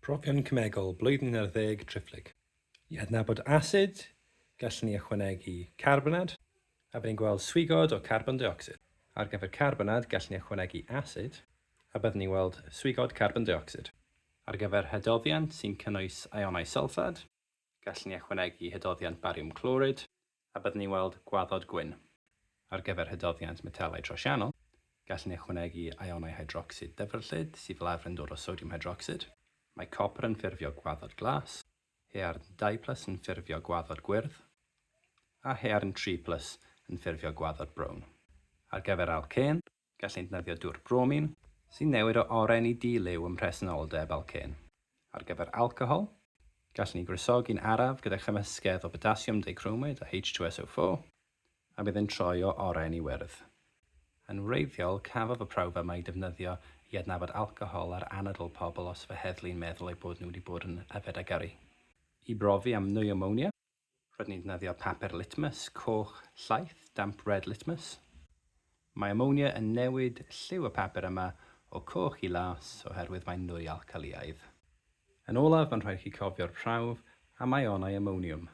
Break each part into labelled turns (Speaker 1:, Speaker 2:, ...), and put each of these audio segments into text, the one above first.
Speaker 1: Profion cemegol blwyddyn ar ddeg triphlyg. I adnabod asid, gallwn ni ychwanegu carbonad, a byddwn ni'n gweld swigod o carbon deuocsid. Ar gyfer carbonad, gallwn ni ychwanegu asid, a byddwn ni'n gweld swigod carbon deuocsid. Ar gyfer hydoddiant sy'n cynnwys ionau sylffad, gallwn ni ychwanegu hydoddiant bariwm clorid, a byddwn ni'n weld gwaddod gwyn. Ar gyfer hydoddiant metelau trosiannol, gallwn ni ychwanegu ionau hydrocsid dyfrllyd sydd fel arfer yn dod o sodiwm hydrocsid. Mae copr yn ffurfio gwaddod glas, haearn 2+ yn ffurfio gwaddod gwyrdd, a haearn 3+ yn ffurfio gwaddod brown. Ar gyfer alcên, gallwn ni ddefnyddio dŵr bromin, sy'n newid o oren i du liw ym mhresenoldeb alcên. Ar gyfer alcohol, gallwn ni gwresogi'n araf gyda chymysgedd o botasiwm dichromid a H2SO4, a bydd yn troi o oren i wyrdd. Yn wreiddiol, cafodd y prawf yma ei defnyddio i adnabod alcohol ar anadl pobl os fy heddlu'n meddwl eu bod nhw wedi bod yn yfed a gyrru. I brofi am nwy amonia, rydyn ni'n defnyddio papur litmus coch llaith, damp red litmus. Mae amonia yn newid lliw y papur yma o coch i las oherwydd mae'n nwy alcalïaidd. Yn olaf, mae'n rhaid i chi cofio'r prawf am ionau amoniwm.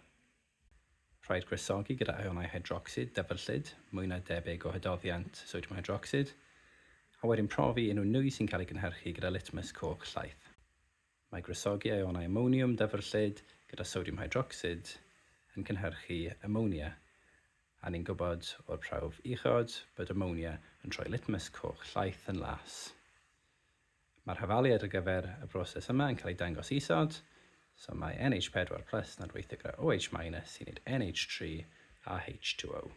Speaker 1: Rhaid gwresogi gyda ionau hydrocsid dyfrllyd, mwy na debyg o hydoddiant sodiwm hydrocsid, a wedyn profi unrhyw nwy sy'n cael ei gynhyrchu gyda litmus coch llaith. Mae gwresogi ionau amoniwm dyfrllyd gyda sodiwm hydrocsid yn cynhyrchu amonia, a ni'n gwybod o'r prawf uchod bod amonia yn troi litmus coch llaith yn las. Mae'r hafaliad ar gyfer y broses yma yn cael ei dangos isod, so mae NH4+ yn adweithio gyda OH- i wneud NH3 a H2O.